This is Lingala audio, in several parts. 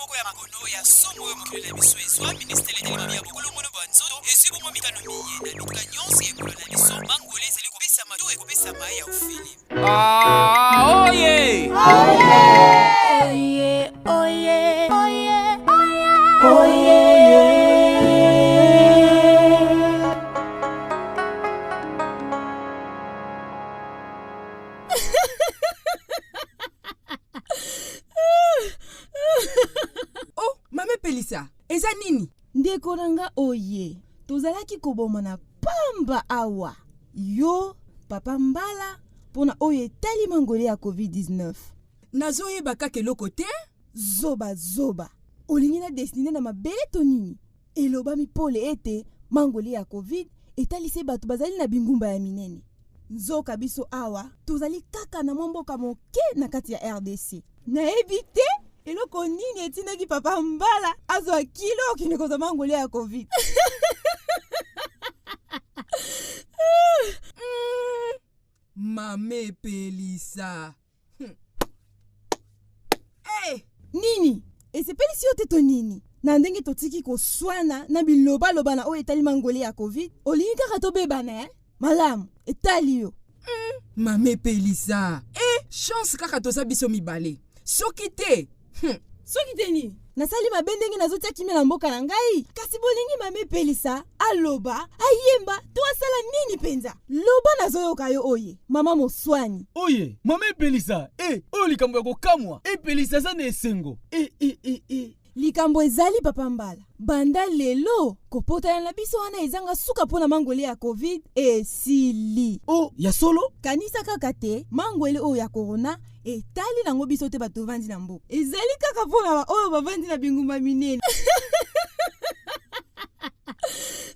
moko ya makono ya somo oyo mokili na biso ezwa, ministele etali mabi ya bokolongono bwa nzoto ezwi bongo mikano miye na bituka nyonso ya ekolo na biso. Mangwele ezali kopesama to ekopesama ya ofele. Ah, oye! Oye, oye, oye, oye. Oh, mame Pelisa, eza nini? Ndeko na nga oye, tozalaki koboma na pamba awa. Yo, papa Mbala, mpo na oyo etali mangole ya COVID-19. Nazoyeba kaka eloko te. Zoba zoba, olingi na dessiner na mabele to nini? Elobami pole ete mangole ya Covid etali se bato bazali na bingumba ya minene. Nzoka biso awa tozali kaka na mwa mboka moke na kati ya rdc. Nayebi te eloko nini etindaki papa Mbala azwa kilo okende kozwa mangole ya Covid. Mame Pelisa. Hey! Nini? Esepelisi yo te to nini? Na ndenge totiki koswana na bilobaloba na oyo etali mangole ya Covid, olingi kaka tobebana eh? Malamu, etali yo. Mame Pelisa. Eh, chance kaka toza biso mibale. Soki te. Soki te nini? Nasali mabe ndenge nazotia kimia na mboka na ngai? Kasi bolingi Mame Pelisa aloba, ayemba to asala nini mpenza? Loba nazoyoka yo oye, mama moswani. Oye, Mame Pelisa, eh, oyo likambo ya kokamwa. Eh, Pelisa aza na esengo. Eh, eh, eh, eh. Likambo ezali papa Mbala. Banda lelo, kopotana na biso wana ezanga suka mpo na mangwele ya Covid esili. Oh, ya solo? Kanisa kaka te mangwele oyo ya corona etali nango biso te bato bavandi na mboka. Ezali kaka mpo na baoyo bavandi na bingumba minene.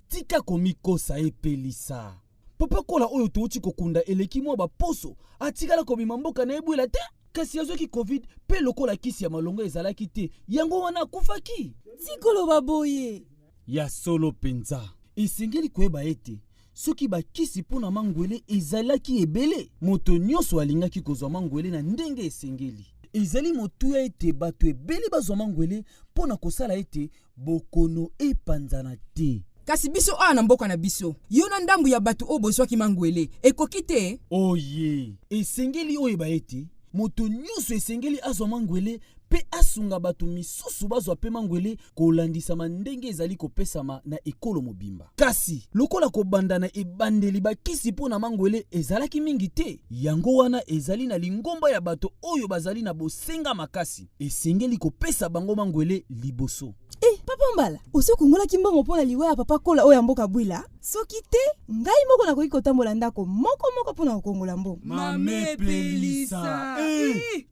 Tika komikosa epelisa. Papa Kola oyo touti kokunda eleki mwa baposo atikala kobima mboka na ebwela te. Kasi azwaki Covid mpe lokola kisi ya malonga ezalaki te, yango wana akufaki. Tikoloba boye. Ya solo mpenza, esengeli koyeba ete soki bakisi mpo na mangwele ezalaki ebele, moto nyonso alingaki kozwa mangwele na ndenge esengeli. Ezali motuya ete bato ebele bazwa mangwele mpo na kosala ete bokono epanzana te. Kasi biso awa na mboka na biso, yo na ndambo ya bato oyo bozwaki mangwele, ekoki te? Oye, esengeli oyeba ete moto nyonso esengeli azwa mangwele mpe asunga bato misusu bazwa mpe mangwele kolandisama ndenge ezali kopesama na ekolo mobimba. Kasi lokola kobanda na ebandeli bakisi mpo na mangwele ezalaki mingi te, yango wana ezali na lingomba ya bato oyo bazali na bosenga makasi, esengeli kopesa bango mangwele liboso. Eh, papa Mbala, osi okongolaki mbongo mpo na liwa ya papa Kola oyo ya mboka Bwila? Soki te, ngai moko nakoki kotambola ndako moko moko mpo na kokongola mbongo. Mame Pelisa, eh!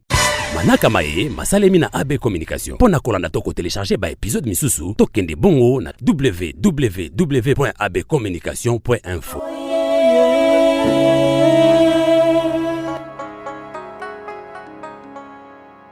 Manaka maye masalemi na AB Communication. Mpo na kolanda to kotelecharge ba episode misusu, tokende bongo na www.abcommunication.info. Oye.